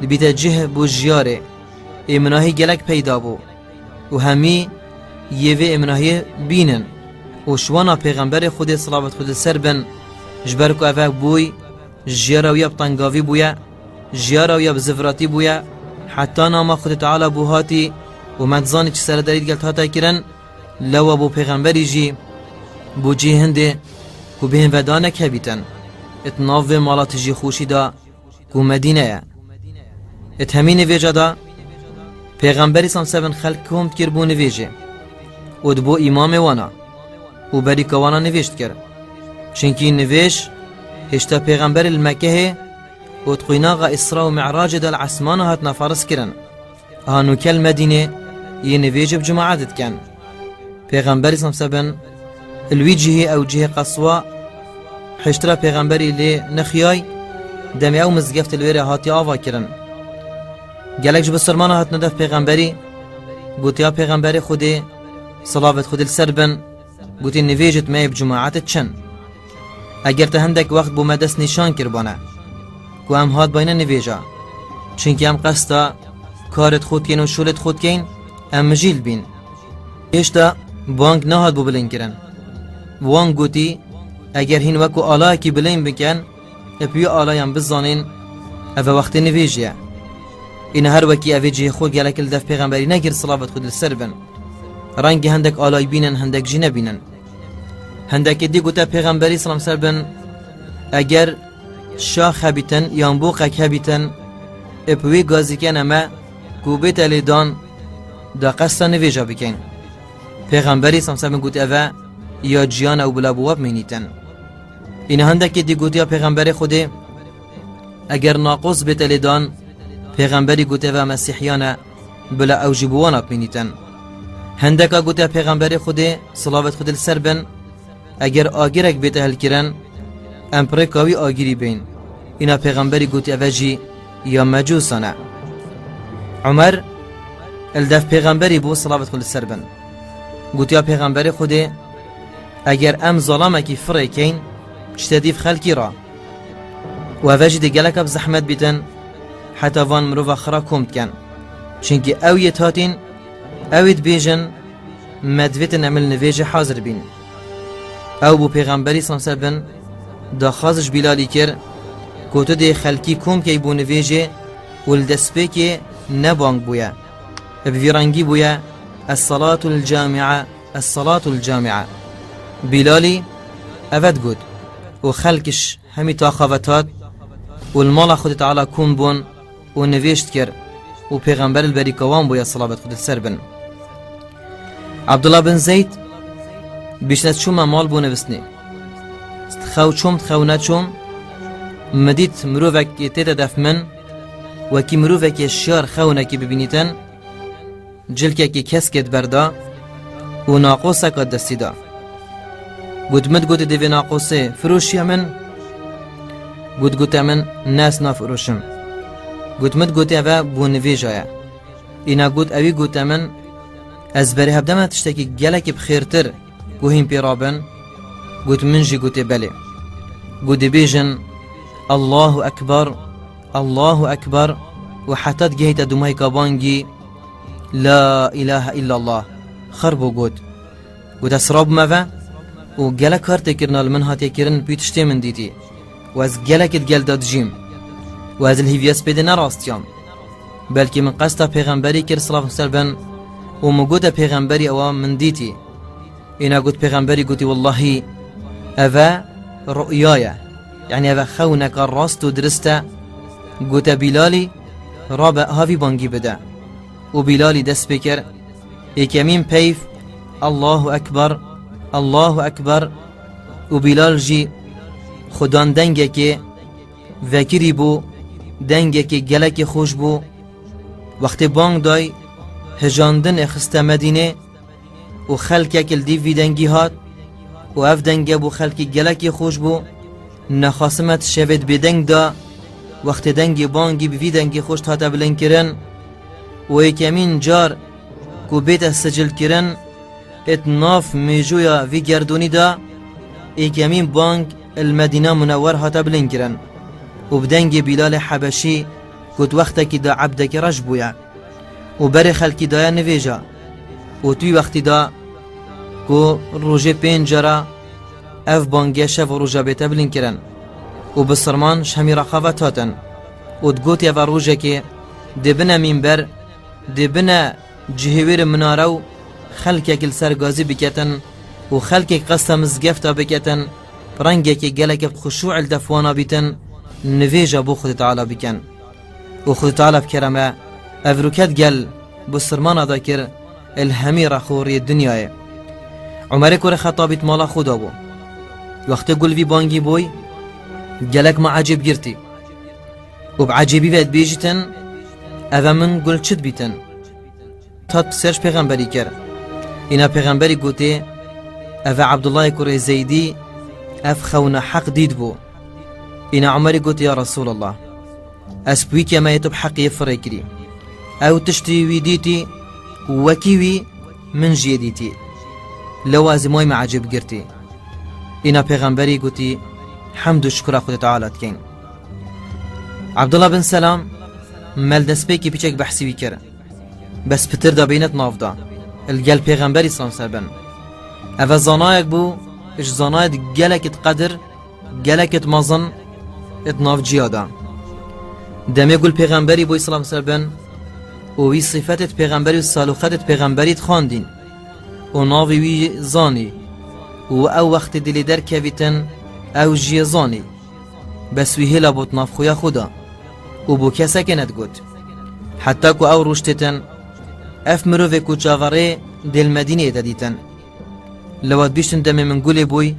dibîte cih bo jiyarê. Êminahî gelek peyda bû û hemî yê vê êminahiyê bînin û şiwana pêxemberê Xwedê, silavet Xwedê li ser bin, Ji ber ku ev bûy, jiyara wî ya bi tengavî bûye, jiyara wî ya bi ziviratî bûye, heta nama Xwedê Teala bû hatî û me dizanî çi seredarî digel hate kirin, lewa bû pêxemberî jî bû cihê hindê ku bihên ve danek hebîtin, it nav vê mala tijî xweşî da ku Medîne ye. It hemî nivêja da, Pêxemberî sam sebin xelk kom dikir bû nivêjê û dibû îmamê wana û berîka wana nivêj dikir. Çinkî nivêj hêşta pêxemberî li Mekehê û di qûynaxa Îsra û Mi'racê de li esmana hatine fariz kirin. Aha nûke li Medînê yê nivêjê bi cemaet dikin. Pêxemberî sam sebin li wî cihê ew cihê qeswa hêştira pêxemberî lê nexiyay, demê ew mizgeft li wê re hatiye ava kirin. Gelek ji bisilmana hatine dev pêxemberî, gotiya pêxemberê Xwedê, silavêt Xwedê li ser bin, gotî nivêjit me yê bi cemaet diçin. Eger te hindek wext bo me dest nîşan kiribane ku em hat bayne nivêja, çinkî em qesta karê xwe dikeyn û şûlê xwe dikeyn, em mijîl bîn. Hêşta bang nehat bo bilind kirin. Wan gotî, eger hîn wekû alayekî bilind bikin, ê bi wî alayan bizanîn, ev e wextê nivêjê ye. Îna her wekî evê cihê xwe gelek li dev pêxemberî negir, silavêt Xwedê li ser bin. Rengê hindek alay bînin, hindek jî nebînin. Hindekê dî gote pêxemberî, silam ser bin, eger şax hebîtin yan boqek hebîtin, ê bi wê gazîkene me ku bête lêdan da qesta nivêja bikeyn. Pêxemberî, silam ser bin, gote ev e ya ciyan ew bila bo we bimînîtin. Îna hindekê dî gotiya pêxemberê Xwedê, eger naqos bête lêdan, pêxemberî gote ev e mesîhiyan e, bila ew jî bo wana bimînîtin. Hindeka gote pêxemberê Xwedê, silavêt Xwedê li ser bin, eger agirek bête hilkirin, em bi rêka wî agirî bên. Îna pêxemberî gotî ev e jî ya mecûsan e. Umer li dev pêxemberî bû, silavêt Xwedê li ser bin. Gotiya pêxemberê Xwedê, eger em zalamekî firê keyn, çite dîv xelkî ra. Û ev e jî dê geleka bi zehmet bîtin, heta van mirova xira kom dikin. Çinkî ew yê hatîn, ew ê dibêjin, me divêtin em li nivêjê hazir bîn. Ew bû pêxemberî, silam ser bin, daxwaz ji Bîlalî kir, ku tu dê xelkî kom key bo nivêjê û li destpêkê ne bang bûye. Bi vî rengî bûye, Es-salatul camia, es-salatul camia. Bîlalî ev e digot û xelk ji hemî taxa ve hat û li mala Xwedê Teala kom bûn û nivêj dikir û pêxember li berîka wan bûye, silavêt Xwedê li ser bin. Abdullah bin Zeyd, bîşne çûme mal bû nivistinê. Xew çûm, xew neçûm, min dît mirovek tête def min, wekî mirovekê şiyar xewnekî bibînîtin, cilkekî keskê di ber de û naqoseka destî de. Got, min digotê dê vê naqosê firoşiye min? Got, gote min, ne, ez nafiroşim. Got, min digotê ev e bo nivêja ye. Îna got, ewî gote min, ez berê hevdeme tiştekî gelekî bi xêrtir ku hîn pê rabin? Got, min jî gotê belê. Got, dibêjin, Allahu Ekber, Allahu Ekber û heta digehîte dumahîka bangî, La ilahe illallah, xir bû got. Got, ez rabûme ve û gelek kar têkirina li min hatiye kirin, pî tiştê min dîtî û ez gelekî digel de dijîm û ez li hîviya spêdê nerastiyam. Belkî min qesta pêxemberî kir, silav ser bin, û min gote pêxemberî ewa min dîtî. Îna got pêxemberî gotî, Wellahî, ev e ru'ya ye, yanî ev e xewneka rast û dirist e. Gote Bîlalî, rabe havî bangî bide. Û Bîlalî dest pê kir, êkemîn peyv, Allahu Ekber, Allahu Ekber. Û Bîlal jî xudan dengekê vekirî bû, dengekê gelekê xweş bû. Wextê bang day, hijandinê xiste Medînê û xelkek li dîv vî dengî hat û ev denge bû xelkî gelekê xweş bû. Nexasime ti şevê di bêdeng de, wextê dengê bangî bi vî dengê xweş hate bilindkirin û êkemîn car ku bête sicilkirin, êt nav mêjoya vî gerdûnî de êkemîn bang li Medîna Munewwer hate bilindkirin û bi dengê Bîlalê Hebeşî ku di wextekî de ebdekî reş bûye û berê xelkî daye nivêja û di wî wextî de ku rojê pênc cara Ev bangê şev û roja bête bilindkirin û bisirman ji hemî rexa ve hatin û digotî, eva rojekê dê bine mînber, dê bine cihê wê re minare û xelkek li ser gazî biketin û xelkek qesta mizgefta biketin, bi rengekê gelekê bi xuşû li def wana bîtin, nivêja bo Xwedê Teala bikin. Û Xwedê Teala bi kerem e, ev rûket gel bisirmana da kir, li hemî rex û riyê dinyayê. Umerê kurê Xetabî di mala xwe da bû. Wextê gul vî bangî bûy, gelek me ecêb girtî. Û bi ecêbî ve dibêjîtin, eve min gul çi dibîtin? Tat pirsiyar ji pêxemberî kir. Îna pêxemberî gotê, eve Ebdullahê kurê Zeydî, ev xewna heq dît bû. Îna Umerî gotê, ya Resûlallah, ez pûyîkê me yê tu bi heqê firê kirî. Ew tiştî wî dîtî û wekî wî min jî yê dîtî. Lewa ez ê may me ecêb girtî. Îna pêxemberî gotî, hemd û şukura Xwedê Teala dikeyn. Abdullah bin Selam, me li destpêkê piçek behsî wî kir. Bes pitir da bîne di nav da. Li gel pêxemberî salam ser bin. Eve zanayek bû, ji zanayê di gelek di qedir, gelek di mezin di nav ciya da. Demê gul pêxemberî bûy salam ser bin û wî sifetê di pêxemberî û salûxetê di pêxemberî dixwandîn û navê wî zanî û ew wextê dilê derkevîtin ew jiyê zanî. Bes wî hêla bot nav xuya xwe da û bo keseke nedigot. Heta ku ew roj têtin, ev mirovê ku çaverê dêl Medîneyê de dîtin. Lewa dibîştin demê min gulê bûy,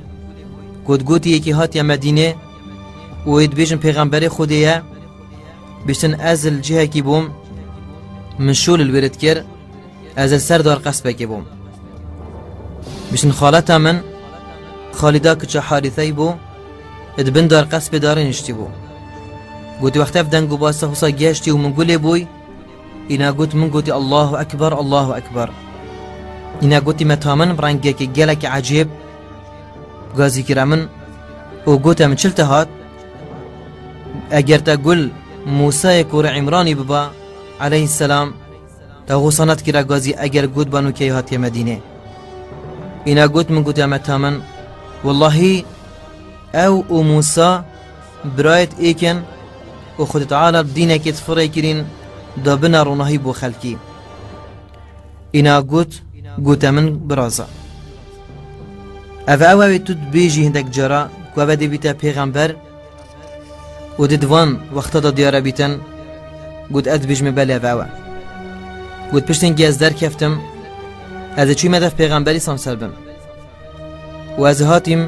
ku digotî yekî hatiye Medînê û ê dibêjin pêxemberê Xwedê ye, biştin ez li cihekî bûm, min şûl li wê re dikir, ez li ser dar qespekê bûm. Biştin xaleta min, Xalîda kiça Harîseyî bû, di bin dar qespê darê niştî bû. Gotî, wextê ev deng û basa husa geştî û min gulê bûy, îna got, min gotî, Allahu Ekber, Allahu Ekber. Îna gotî, me ta min bi rengekî gelekî ecêb gazî kire min û gote min, çil te hat? Eger te gul Mûsayê kurê Îmranî biba, aleyhisselam, te wisa nedikira gazî eger got banûkeyê hatiye Medînê. Îna got, min gotiya me ta min, wellahî ew û Mûsa birayêt êk in û Xwedê Teala bi dînekê difirê kirîn da bine ronahî bo xelkî. Îna got, gote min, biraza. Ev ew e wê tu dibêjî hindek cara ku ev ê dê bîte pêxember û dê di van wexta de diyare bîtin? Got, ez dibêjim belê ev ew e. Got, piştên ku ez derkeftim, ez ê çûyî me dev pêxemberî salam ser bin. Û ez ê hatîm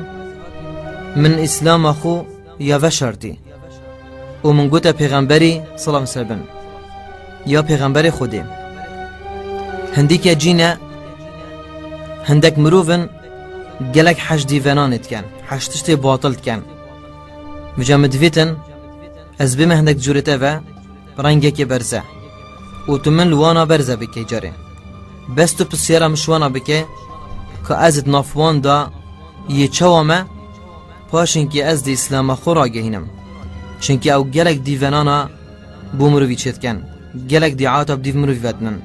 min îslama xwe ya veşartî. Û min gote pêxemberî, salam ser bin, ya pêxemberê Xwedê. Hindîke cî ne, hindek mirov in gelek heş dîvenan ê diken, heş tiştê batil diken. Vêca min divêtin, ez bême hindek cûrê te ve, rengekê berze. Û tu min li wana berze bike carê. Bes tu pisyara min ji wana bike, ka ez di nav wan da yê çawa me, paşinkî ez di îslama xwe ragehînim. Çimkî ew gelek dîvenana bo mirovî çêdikin. Gelek dîata bi dîv mirovî vedinin.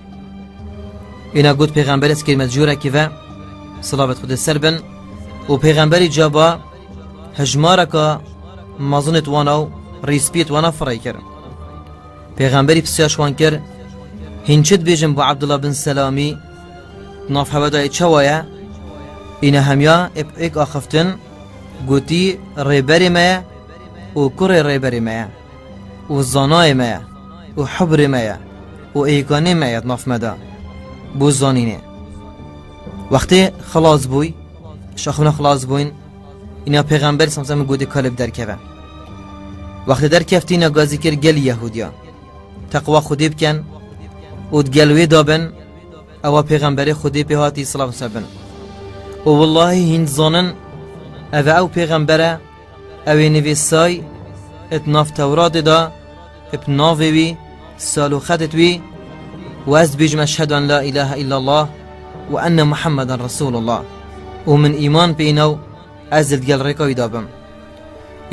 Îna got, pêxemberê ez kirî me di cûrekî ve, silavet Xwedê ser bin, û pêxemberî caba hejmareka mezinêt wana û rîspiyêt wana firê kir. Pêxemberî pisyar ji wan kir, hîn çi dibêjin bo Abdullah bin Selamî? Di nav hewe de yê çawa ye? Îna hemiya ê bi êk axiftin, gotî, rêberê me ye û kurê rêberê me ye û zanayê me ye û hibrê me ye û êkanê me ye di nav me de. Bo zanînê. Wextê xilas bûy, ji axiftina xilas bûyn, îna pêxember samsem gotê kalê bi derkeve. Wextê derkeftî, îna gazî kir gelî Yehûdiya. Teqwa Xwedê bikin û di gel wê de bin, ewa pêxemberê Xwedê pê hatî, silav ser bin. Û wellahî hîn dizanin, ev e ew pêxember e, ew ê nivîsay, di nav Tewratê de, bi navê wî, sal û xetê wî, û ez dibêjim, eşhedû en la îlahe îllallah û enne Muhemmeden Resûlullah. Û min îman pê îna û ez li gel rêka wî de bim.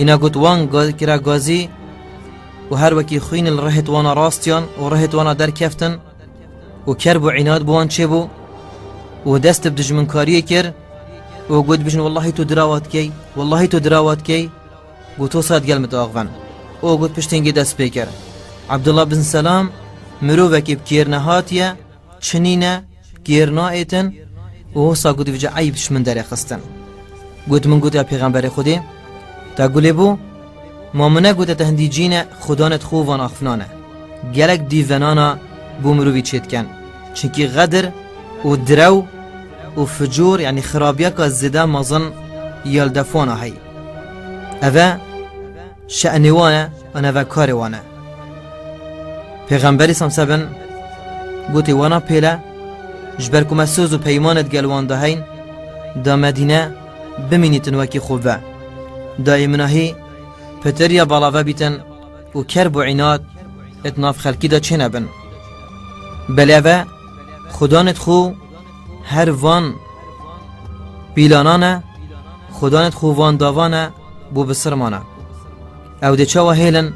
Îna got, wan ga-, kira gazî û her wekî xwîn li rihêt wana rastiyan û rihêt wana derkeftin û kerb û înad bi wan çêbû û dest bi dijminkariyê kir û got, bijin, wellahî tu dirawa dikey, wellahî tu dirawa dikey, got, wisa digel min diaxivin. Û got, piştî hingê dest pê kir. Abdullah bin Selam mirovekî bi kêr nehatiye, çi nîne, kêr naêtin û wisa got, vêca eyb ji min derê xistin. Got, min got, ya pêxemberê Xwedê, te gulê bû, ma min negote te hindî cî ne, xudanê xwe van axifnane. Gelek dîv venana bo mirovî çêdikin. Çinkî xedir û direw û ficûr, yanî xirabiyeka zêde mezin ya li def wana heye. Ev e şe'nê wan e, an ev e karê wan e. Pêxemberî samsebin gotê wana pêle, ji ber ku me soz û peymanê digel wan de heyn, da Medîne bimînîtin wekî xwe ve. Da ê minahî pitirya balave bîtin û kerb û înat êt nav xelkî de çênebin. Belê ev e, xudanêt xwe her van pîlanan e, xudanêt xwe van davan e, bo bisirmana. Ew dê çawa hêlin,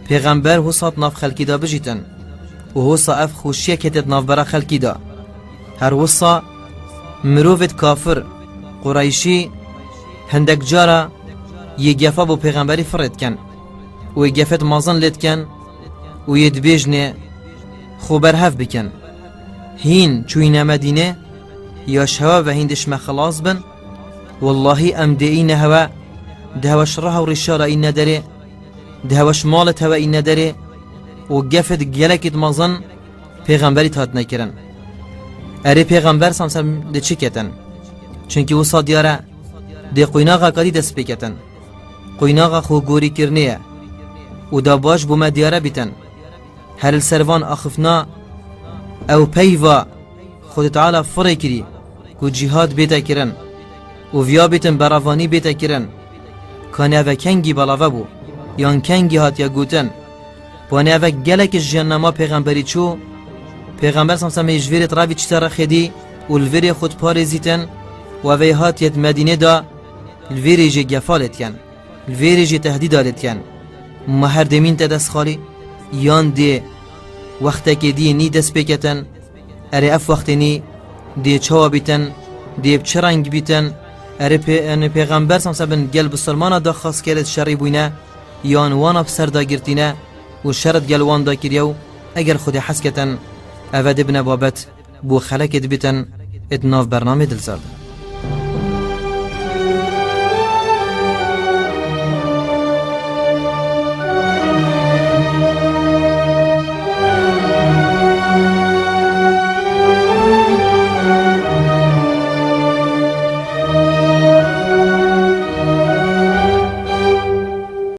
pêxember wisa di nav xelkî de bijîtin û wisa ev xweşiyek hêtêt navbera xelkî de. Her wisa mirovêt kafir, Qureyşî, hindek cara yê gefa bo pêxemberî firê dikin û yê gefêt mezin lê dikin û yê dibêjinê xwe berhev bikin. Hîn çûyîne Medînê, ya ji hewe ve hîn dê ji me xilas bin? Wellahî em dê îne hewe, di hewe ji rih û rîşa re îne derê, di hewe ji malêt hewe îne derê û gefêt gelekî mezin pêxemberî hatine kirin. Erê pêxember samsem dê çi ketin? Çinkî wisa diyar e, dê quynaxa kadî dest pê ketin. Quynaxa xwe gorîkirinê ye û da baş bo me diyare bîtin. Her li ser van axifna ew peyva Xwedê Teala firê kirî ku cîhad bête kirin û viya bîtin beravanî bête kirin. Kanê ev e kengî balave bû, yan kengî hatiye gotin? Panê ev e gelek ji jiyannama pêxemberî çû, pêxember samsemê ji vêrê revî çite rexêdî û li vêrê xwe diparêzîtin û ev ê hatiye di Medînê de li vêrê jê gefa lê dikin. Li vêrê jî tehdîda lê dikin. Ma her demîn te dest xalî, yan dê wextekê dî nî dest pê ketin? Erê ev wextê nî dê çawa bîtin? Dê bi çi reng bîtin? Erê pê-, yani pêxember samsebin gel bisilmana daxwaz kere şerî bûyne, yan wana bi ser da girtîne û şer di gel wan da kiriye û eger Xwedê hez ketin, ev ê dibine babet bo xelekê dibitin êt nav bernamê dilzar de.